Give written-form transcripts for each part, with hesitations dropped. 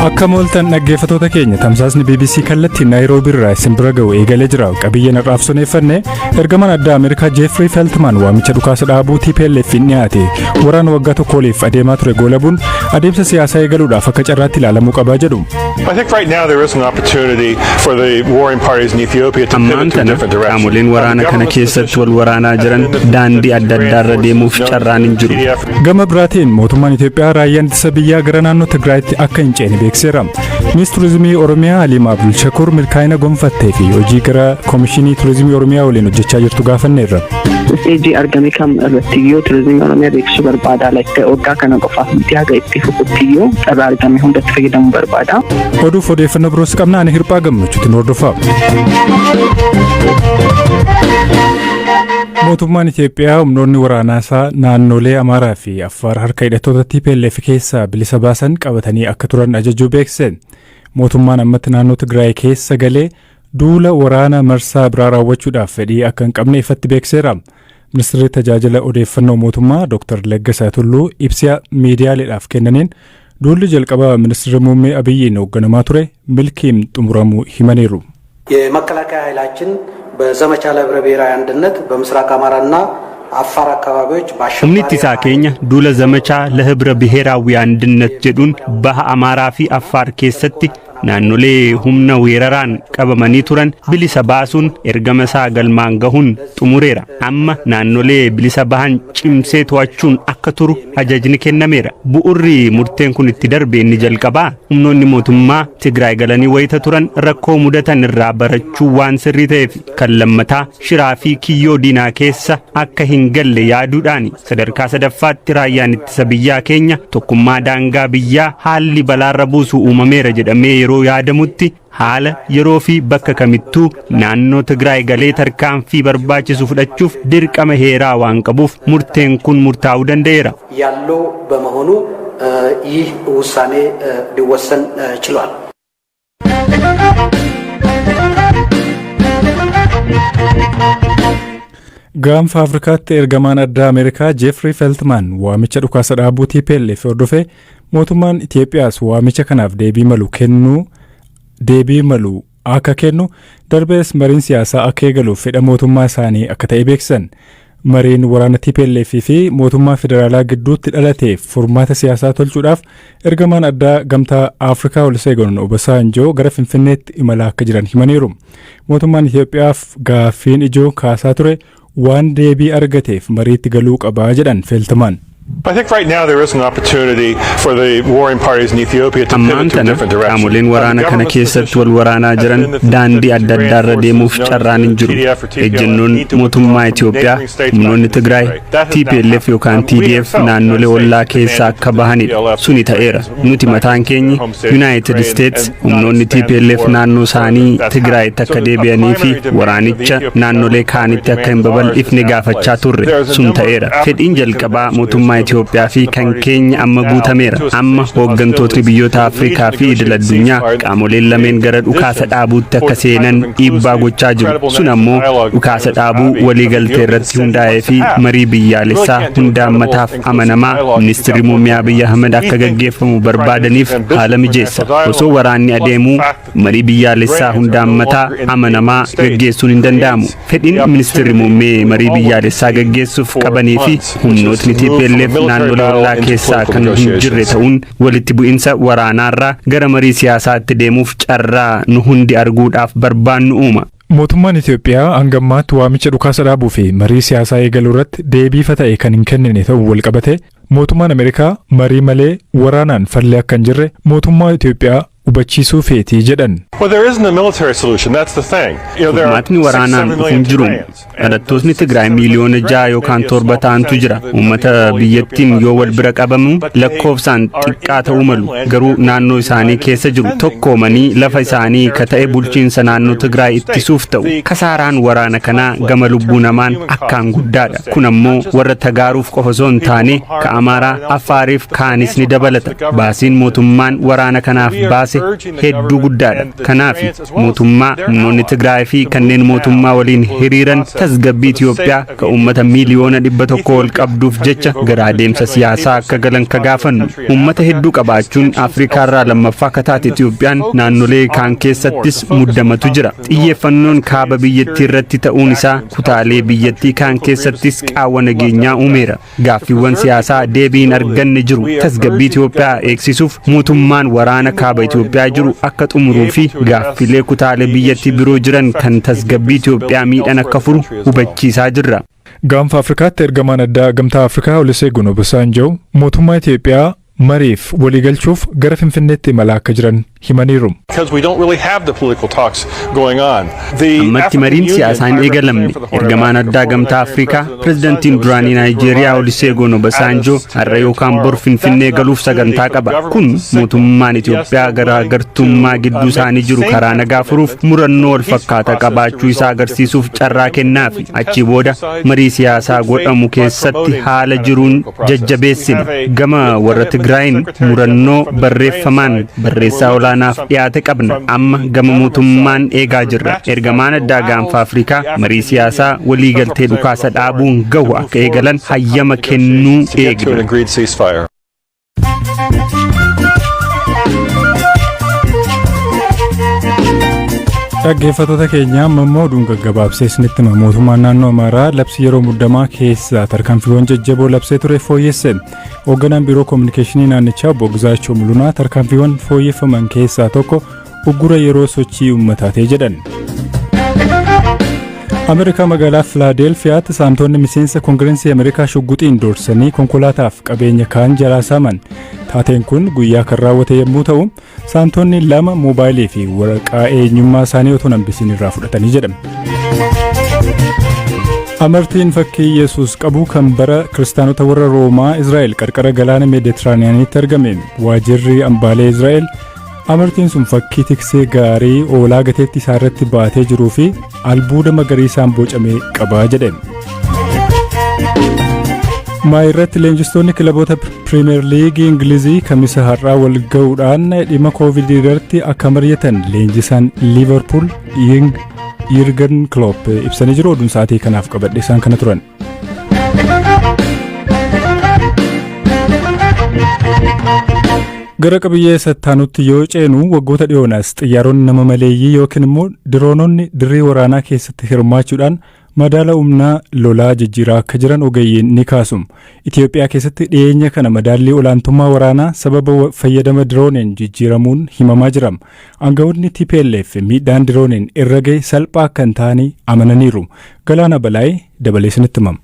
Akka mooltan, dhaggeeffatoota keenya, tamsaasni BBC kallattii Naayiroobii irraa isin bira ga'u eegalee jira. Qabiyyeen har'aaf soneeffanne: ergamaan addaa Ameerikaa Jeefrii Feltman waamicha dhukaasa dhaabuu TPLF hin dhiyaate waraana waggaa tokko oliif adeemaa ture goolabuun adeemsa siyaasaa eegaluudhaaf akka carraatti ilaalamuu qabaa jedhu. I think right now there is an opportunity for the warring parties in Ethiopia to Ammaan pivot to a tana different direction. qaamoleen waraana kana keessatti wal waraanaa jiran daandii adda addaarra deemuuf carraan hin jiru. Gama biraatiin, mootummaan Itoophiyaa raayyaan ittisa biyyaa gara naannoo Tigraayitti akka hin ceene beeksiseera. Minis Turizimii Oromiyaa Haliima Abdul Shakuur milkaa'ina gonfattee fi hojii gara Koomishinii Turizimii Oromiyaa waliin hojjechaa jirtu gaafanneerra. Stage argame kam irratti iyyuu turizimii Oromiyaa beeksisuu barbaada. Like, waggaa kana qofaaf miti, haga itti fufutti iyyuu carraa argame hundatti fayyadamuu barbaada. Oduuf odeeffannoo biroos qabna. Ani Hirphaa Gammachuutiin hordofaa. Mootummaan Itoophiyaa humnoonni waraanaa isaa naannolee Amaaraa fi Affaar harka hidhattoota TPLF keessaa bilisa baasan qabatanii akka turan ajajuu beeksise. Mootummaan ammatti naannoo Tigraay keessa galee duula waraana marsaa biraa raawwachuudhaaf fedhii akka hin qabne ifatti beeksiseera. Ministeerri tajaajila odeeffannoo mootummaa Dr. Laggasaa Tulluu ibsa miidiyaaleedhaaf kennaniin duulli jalqabaa ministeerri muummee Abiyyiin hoogganamaa ture milkiin xumuramuu himaniiru. የመከላከያ ኃይላችን በዘመቻ ለህብረ ብሔራዊ አንድነት በምስራቅ አማራና አፋር አካባቢዎች Humni ittisaa keenya duula Zamachaa Lahibra Biheeraawwi Andinnat jedhuun baha Amaaraa fi Affaar keessatti naannolee humna weeraraan qabamanii turan bilisa baasuun ergama isaa galmaan gahuun xumureera. Amma naannolee bilisa bahan cimsee to'achuun akka turu ajajni kennameera. Bu'urri murteen kun itti darbe inni jalqabaa humnoonni mootummaa Tigraay galanii wayita turan rakkoo mudatan irraa barachuu waan sirrii ta'eef, kan lammataa shiraa fi kiyyoo diinaa keessa akka hin galle yaaduudhaani. Sadarkaa sadaffaatti, raayyaan ittisa biyyaa keenya tokkummaa daangaa biyyaa haalli balaarra buusu uumameera jedhamee yeroo yaadamutti haala yeroo fi bakka kamittuu naannoo Tigraay galee tarkaanfii barbaachisu fudhachuuf dirqama heeraa waan qabuuf murteen kun murtaa'uu danda'eera. ያለው በመሆኑ ይህ ውሳኔ ሊወሰን ችሏል። Gaanfa Afrikaatti ergamaan addaa Ameerikaa Jeefrii Feltmaan waamicha dhukaasa dhaabuu TPLF hordofee mootummaan Itoophiyaas waamicha kanaaf deebii malu kennuu deebii malu akka kennu, darbees mariin siyaasaa akka eegaluuf fedha mootummaa isaanii akka ta'e beeksisan. Mariin waraana TPLF fi mootummaa federaalaa gidduutti dhalateef furmaata siyaasaa tolchuudhaaf ergamaan addaa Gamtaa Afrikaa Oluseegun Obasanjoo gara Finfinneetti imalaa akka jiran himaniiru. Mootummaan Itoophiyaaf gaaffiin ijoo kaasaa ture waan deebii argateef mariitti galuu qabaa jedhan Feeltamaan. I think right now there is an opportunity for the warring parties in Ethiopia to Ammaan pivot to a tana different direction. qaamoleen waraana kana keessatti wal waraanaa jiran daandii adda addaarra deemuuf carraan hin jiru. Ejjennoon mootummaa Itoophiyaa humnoonni Tigraay, TPLF yookaan TDF naannolee ollaa keessaa akka bahanidha. Suni ta'eera. Nuti mataan keenya, United States, humnoonni TPLF naannoo isaanii Tigraayitti akka deebi'anii fi waraanicha naannolee kaanitti akka hin babal'ifne gaafachaa turre. Sun ta'eera. Fedhiin jalqabaa mootummaa Itoophiyaa fi kan keenya amma guutameera. Amma hooggantootni biyyoota Afrikaa fi idil addunyaa qaamoleen lameen gara dhukaasa dhaabuutti akka seenan dhiibbaa gochaa jiru. Sun ammoo dhukaasa dhaabuu waliigaltee irratti hundaa'ee fi marii biyyaalessaa hundaammataaf amanamaa ministeerri muummee Abiy Ahmed akka gaggeeffamu barbaadaniif haala mijeessa. Osoo waraanni adeemuu marii biyyaalessaa hundaammataa amanamaa gaggeessuun hin danda'amu. Fedhiin ministeerri muummee marii biyyaalessaa gaggeessuuf qabanii fi humnootni TPLF naannolee ollaa keessaa kan hin jirre ta'uun walitti bu'insa waraanaarraa gara marii siyaasaatti deemuuf carraa nu hundi arguudhaaf barbaannu uuma. Mootummaan Itoophiyaa hanga ammaatti waamicha dhukaasa dhaabuu fi marii siyaasaa eegaluu irratti deebii ifa ta'e kan hin kennine ta'uu walqabate mootummaan Ameerikaa marii malee waraanaan fallee akka hin jirre mootummaa Itoophiyaa hubachiisuu feetii jedhan. Well, there isn't a military solution. That's the thing. There are Furmaatni 6, waraanaan 7 dhufu hin million jiru. Tigrayans. Dhalattootni Tigraay miiliyoona 6 yookaan 7 ta'antu jira. Uummata biyyattiin yoo wal bira qabamu lakkoofsaan xiqqaa ta'uu malu. Garuu naannoo isaanii keessa jiru. Tokkoomanii lafa isaanii ka ta'e bulchiinsa naannoo Tigraay ittisuuf ta'u. Kasaaraan waraana kanaa gama lubbuu namaan akkaan guddaadha. Kun ammoo warra Tagaaruuf qofa osoo hin taane ka Amaaraa, Affaariif kaanis ni dabalata. Baasiin mootummaan waraana kanaaf baase kaase hedduu guddaadha. Kanaaf mootummaa, humnoonni Tigraay fi kanneen mootummaa waliin hiriiran tasgabbii Itoophiyaa ka uummata miiliyoona 100 ol qabduuf jecha gara adeemsa siyaasaa akka galan ka gaafannu. Uummata hedduu qabaachuun Afrikaarraa lammaffaa akka taate Itoophiyaan naannolee kaan keessattis muddamatu jira. Xiyyeeffannoon kaaba biyyattii irratti ta'uun isaa kutaalee biyyattii kaan keessattis qaawwa nageenyaa uumeera. Gaaffiiwwan siyaasaa deebii hin arganne jiru. Tasgabbii Itoophiyaa eegsisuuf mootummaan waraana kaaba Itoophiyaa jiru akka xumuruu fi gaaffilee kutaalee biyyattii biroo jiran kan tasgabbii Itoophiyaa miidhan akka furu hubachiisaa jirra. Gaanfa Afrikaatti ergamaan addaa Gamtaa Afrikaa Oluseegun Obasanjoo mootummaa Itoophiyaa mariif waliigalchuuf gara Finfinneetti imalaa akka jiran himaniiru. Ammatti mariin siyaasaa hin eegalamne. Ergamaan addaa Gamtaa Afrikaa, pirezidantiin duraanii Naayijeeriyaa Oluseegun Obasanjoo har'a yookaan bor Finfinnee galuuf sagantaa qaba. Kun mootummaan Itoophiyaa garaagartummaa gidduu isaanii jiru karaa nagaa furuuf murannoo wal fakkaataa qabaachuu isaa agarsiisuuf carraa kennaafi. Achii booda marii siyaasaa godhamu keessatti haala jiruun jajjabeessina. Gama warra Tigraayin murannoo barreeffamaan barreessaa olaanaaf dhiyaate qabna. Amma gama mootummaan eegaa jirra. Ergamaan addaa Gaanfa Afrikaa marii siyaasaa waliigaltee dhukaasa dhaabuun gahu akka eegalan hayyama kennuu eegna. Dhaggeeffattoota keenya, amma immoo oduun gaggabaabsee isinitti hima. Mootummaan naannoo Amaaraa labsii yeroo muddamaa keessa tarkaanfiiwwan jajjaboo labsee ture fooyyesse. Hoogganaan biiroo koominikeeshinii naannichaa obbo Gizaachoo Mulunaa tarkaanfiiwwan fooyyeffaman keessaa tokko uggura yeroo sochii uummataatee jedhan. Ameerikaa magaalaa Filaadelfiyaatti saamtonni miseensa Koongireensii Ameerikaa shugguxiin doorsanii konkolaataaf qabeenya kaan jalaa saaman. Taateen kun guyyaa kan raawwate yommuu ta'u, saamtonni lama moobaayilii fi waraqaa eenyummaa isaanii otoo hambisiin irraa fudhatanii jedhame. Amartiin fakkii Yesuus qabu kan bara kiristaanota warra Roomaa Israa'el qarqara galaana Meeditiraaniyaanitti argame. Waajjirri hambaalee Israa'el amartiin sun fakkii tiksee gaarii oolaa gateettii isaa irratti baatee jiruu fi albuuda magariisaan bocame qabaa jedhe. Maa irratti leenjistoonni kilaboota Piriimeer Liigii Ingilizii Kamisa har'aa wal ga'uudhaan dhimma Koovidii irratti akka mari'atan leenjisaan Liivarpuul Yirgen Klopp ibsanii jiru. Oduun sa'aatii kanaaf qabadhe isaan kana turan. Gara qabiyyee sattaanutti yoo ceenu, waggoota dhiyoonaas xiyyaaronni nama maleeyyii yookiin immoo diroononni dirree waraanaa keessatti hirmaachuudhaan madaala humnaa lolaa jijjiiraa akka jiran ogeeyyiin ni kaasu. Itoophiyaa keessatti dhiyeenya kana madaallii olaantummaa waraanaa sababa fayyadama dirooniin jijjiiramuun himamaa jira. Aangawoonni TPLF miidhaan dirooniin irra gahe salphaa akka hin taane amananiiru. Galaana Balaayee dabalee isinitti himama.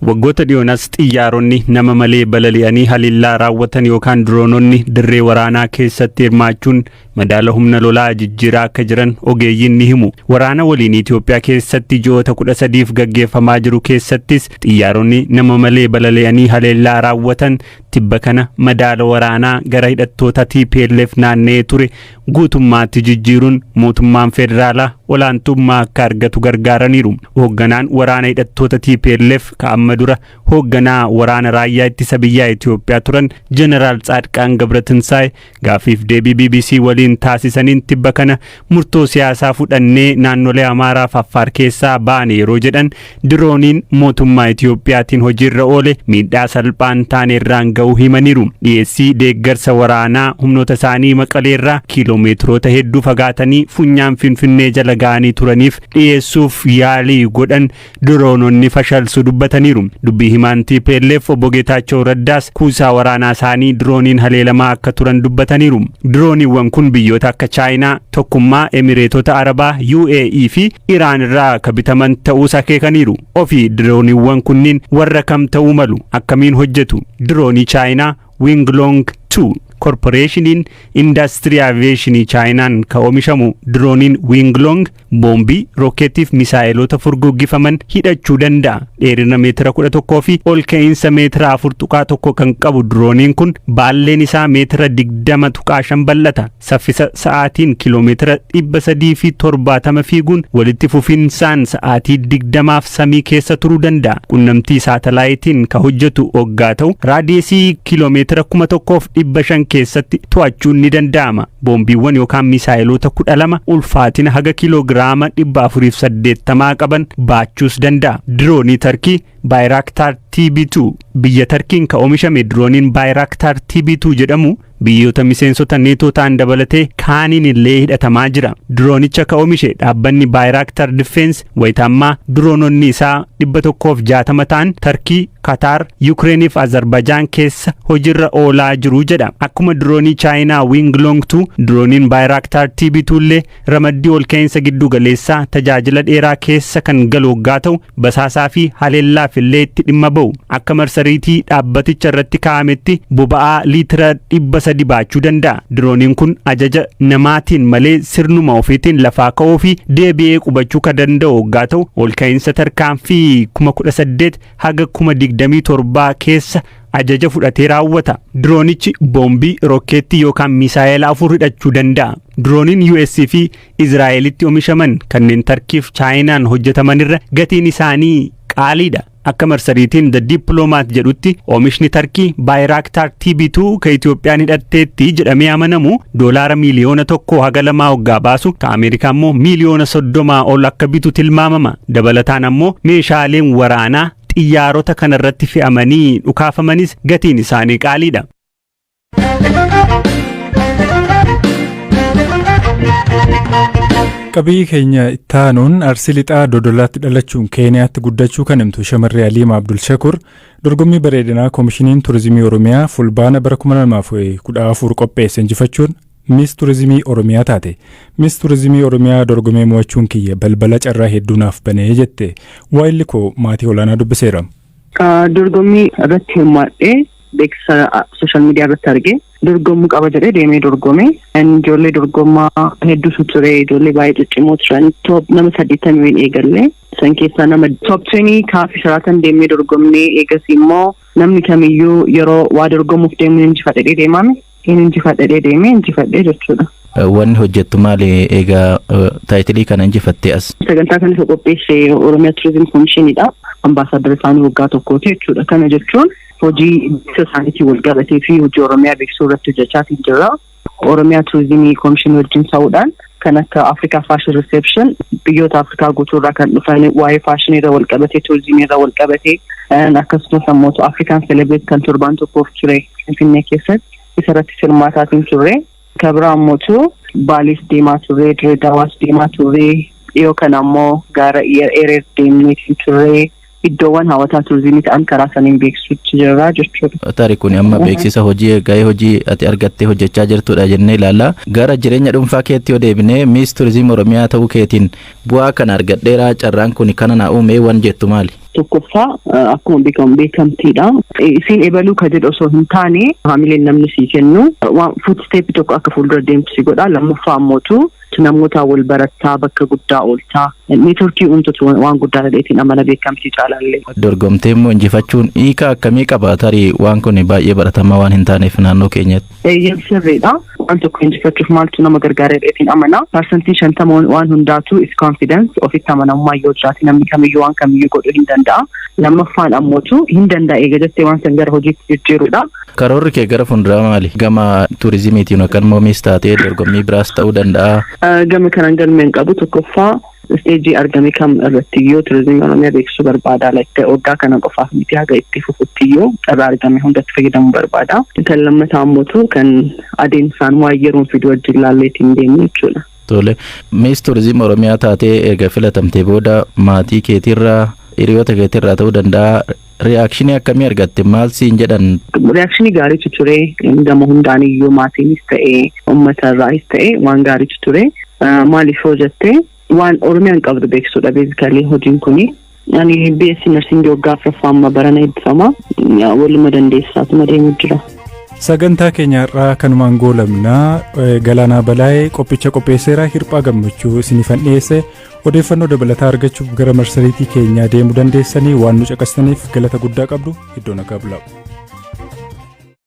Waggoota dhiyoonas xiyyaaronni nama malee balali'anii haleellaa raawwatan yookaan diroononni dirree waraanaa keessatti hirmaachuun madaala humna lolaa jijjiiraa akka jiran ogeeyyiin ni himu. Waraana waliin Itoophiyaa keessatti ji'oota 13f gaggeeffamaa jiru keessattis xiyyaaronni nama malee balali'anii haleellaa raawwatan tibba kana madaala waraanaa gara hidhattoota TPLF naanna'ee ture guutummaatti jijjiiruun mootummaan federaalaa olaantummaa akka argatu gargaaraniiru. Hoogganaan waraana hidhattoota TPLF ka amma dura hoogganaa waraana raayyaa ittisa biyyaa Itoophiyaa turan Jeneraal Tsaadqaan Gabratinsaay gaaffiif deebii BBC waliin taasisaniin tibba kana murtoo siyaasaa fudhannee naannolee Amaaraa fi Affaar keessaa baane yeroo jedhan, dirooniin mootummaa Itoophiyaatiin hojiirra oole miidhaa salphaan taane irraan ga'uu himaniiru. Dhiyeessii deeggarsa waraanaa humnoota isaanii Maqaleerraa kiiloomeetiroota hedduu fagaatanii funyaan Finfinnee jala ga'anii turaniif dhiyeessuuf yaalii godhan diroononni fashalsu dubbataniiru. Dubbii himaan TPLF obbo Geetaachoo Raddaas kuusaa waraanaa isaanii dirooniin haleelamaa akka turan dubbataniiru. Dirooniiwwan kun biyyoota akka Chaayinaa, Tokkummaa Emireetota Arabaa, UAE fi Iraan irraa akka bitaman ta'uus akeekaniiru. Ofii dirooniiwwan kunniin warra kam ta'uu malu? Akkamiin hojjetu? Diroonii Chaayinaa Winglong 2. Korporeeshiniin Indaastirii Aviyeeshinii Chaayinaan ka oomishamu dirooniin Winglong boombii, rookeetiif misaa'eloota furguggifaman hidhachuu danda'a. Dheerina meetira 11 fi ol ka'iinsa meetira 4.1 kan qabu dirooniin kun baalleen isaa meetira 20.5 bal'ata. Saffisa sa'aatiin kiiloomeetira 370 fiiguun walitti fufinsaan sa'aatii 20f samii keessa turuu danda'a. Qunnamtii saatalaayitiin ka hojjetu oggaa ta'u, raadiyeesii kiiloomeetira 1500. keessatti to'achuun ni danda'ama. Boombiiwwan yookaan misaayilota 12 ulfaatina haga kiiloogiraama 480 qaban baachuus danda'a. Diroonii Tarkii Baayiraaktaar TB2. Biyya Tarkiin ka oomishame dirooniin Baayiraaktaar TB2 jedhamu biyyoota miseensota Neetoo ta'an dabalatee kaaniin illee hidhatamaa jira. Diroonicha ka oomishe dhaabbanni Baayiraaktaar Difeensi wayita ammaa diroononni isaa 160 ta'an Tarkii, Kataar, Yukireenii fi Azerbaajaan keessa hojiirra oolaa jiru jedha. Akkuma diroonii Chaayinaa Wing Loong 2, dirooniin Baayiraaktaar TB2 illee ramaddii ol ka'iinsa giddu galeessaa tajaajila dheeraa keessa kan galu waggaa ta'u, basaasaa fi haleellaaf illee itti dhimma ba'u. Akka marsariitii dhaabbaticha irratti kaa'ametti boba'aa liitira 300 baachuu danda'a. Dirooniin kun ajaja namaatiin malee sirnuma ofiitiin lafaa ka'uu fi deebi'ee qubachuu kan danda'u waggaa ta'u, ol ka'iinsa tarkaanfii 18,000 haga 27,000 keessa ajaja fudhatee raawwata. Diroonichi boombii, rokkeettii yookaan misaayila afur hidhachuu danda'a. Dirooniin US fi Izraa'elitti oomishaman kanneen Tarkiif Chaayinaan hojjetamanirra gatiin isaanii qaaliidha. Akka marsariitiin The Diplomat jedhutti, oomishni Tarkii Baayiraaktaar TB2 ka Itoophiyaan hidhatteetti jedhamee amanamu doolaara miiliyoona 1 haga 2 waggaa baasu, ka Ameerikaa immoo miiliyoona 30 ol akka bitu tilmaamama. Dabalataan ammoo meeshaaleen waraanaa xiyyaarota kanarratti fe'amanii dhukaafamanis gatiin isaanii qaaliidha. Qabiyyee keenya ittaanuun, Arsii Lixaa Dodolaatti dhalachuun Keeniyaatti guddachuu kan himtu shamarree Aliima Abdul Shakur dorgommii bareedinaa Koomishiniin Turizimii Oromiyaa Fulbaana bara 2014 qopheesse injifachuun Miss Turizimii Oromiyaa taate. "Miss Turizimii Oromiyaa dorgomee mo'achuun kiyya balbala carraa hedduu naaf banee," jette. Waayilli koo Maatii Olaanaa dubbiseera. Dorgommii irratti hirmaadhee beeksisa social media irratti argee dorgommuu qaba jedhee deemee dorgome. Ijoollee dorgommaa hedduutu ture. Ijoollee baay'ee ciccimoo turan. Top nama 80 eegalle. San keessaa nama top 20 kaafii Sheraton deemee dorgomnee, eegas immoo namni kamiyyuu yeroo waa dorgomuuf deemu injifadhee deemame. Inni injifadhee deemee injifadhee jechuudha. Wanni hojjettu maali egaa title kana injifattee as? Sagantaa kana isa qopheesse Oromiyaa Tourism Commissionidha. Ambaasaadara isaanii waggaa tokkooti jechuudha. Kana jechuun hojii beeksisa isaaniitiin wal qabatee fi hojii Oromiyaa beeksisuu irratti hojjechaatii jira. Oromiyaa Turizimii Komishinii wajjin ta'uudhaan kan akka Afrikaa Fashion Reception, biyyoota Afrikaa guutuurraa kan dhufan waa'ee faashinii irra wal qabatee, turizimii irra wal qabatee, akkasumas ammoo Afrikaan Celebrate kan torbaan tokkoof ture Finfinnee keessatti isarratti hirmaataatiin turre. Kabira ammootu Baalees deemaa turre, Direedaawaas deemaa turre, dhiyoo kana ammoo gaara Ereer deemneetiin turre. Iddoowwan hawwataa turizimii ta'an karaa saniin beeksisuutti jirra jechuudha. Tarii kun amma beeksisa hojii, gahee hojii ati argattee hojjechaa jirtudha jennee ilaalla. Gara jireenya dhuunfaa keetti yoo deebinee, Miss Turizimii Oromiyaa ta'uu keetiin bu'aa kana argadheera, carraan kun kana na uume waan jettu maali? Tokkoffaa, akkuma beekamu beekamtiidha. Isiin ebaluu ka jedhu osoo hin taane, haamileen namni sii kennu waan footstep tokko akka fuuldura deemtu si godha. Lammaffaa ammootu namoota wal barattaa, bakka guddaa ooltaa, network uumtutu waan guddaa dhadheetiin amana, beekamtii caalaallee. Dorgomtee immoo injifachuun hiika akkamii qaba? Tarii waan kun baay'ee baratamaa waan hin taaneef naannoo keenyatti. Eeyyam, sirriidha. Waan tokko injifachuuf maaltu nama gargaara jedheetiin amana. 50% waan hundaatu is confidence, ofitti amanamummaa yoo jiraate namni kamiyyuu waan kamiyyuu godhuu hin danda'a. Lammaffaan ammootu hin danda'a eega jettee waan san gara hojiitti jijjiiruudha. Karoorri kee gara fuulduraa maali? Gama turizimiitiin yookaan immoo Miss taatee dorgommii biraas ta'uu danda'a. Gama kanaan galmeen qabu, tokkoffaa stage argame kam irratti iyyuu turizimii Oromiyaa beeksisuu barbaada. Waggaa kana qofaaf miti, haga itti fufutti iyyuu carraa argame hundatti fayyadamuu barbaada. Kan lammataa ammootu kan adeemsaan waan yeroon fidu wajjin laalleetiin deemu jechuudha. Tole, Miss Turizimii Oromiyaa taatee erga filatamtee booda maatii keetiirraa, hiriyoota keetiirraa ta'uu danda'a, reaction akkamii argatte? Maal siin jedhan? Reaction gaariitu ture. Gama hundaan iyyuu maatiinis ta'ee uummata irraayis ta'ee waan gaariitu ture. Maaliif yoo jette, waan Oromiyaan qabdu beeksisuudha basically hojiin kuni. Ani BSc Nursing waggaa afuraffaa amma barana eebbifama. Waluma dandeessaatuma deemu jira. Sagantaa keenya har'aa kanumaan goolabnaa. Galaanaa Balaayee qophicha qopheesseera, Hirphaa Gammachuu isiniifan dhiyeesse. Odeeffannoo dabalataa argachuuf gara marsariitii keenyaa deemuu dandeessanii. Waan nu caqastaniif galata guddaa qabdu. Iddoo nagaa bulaa.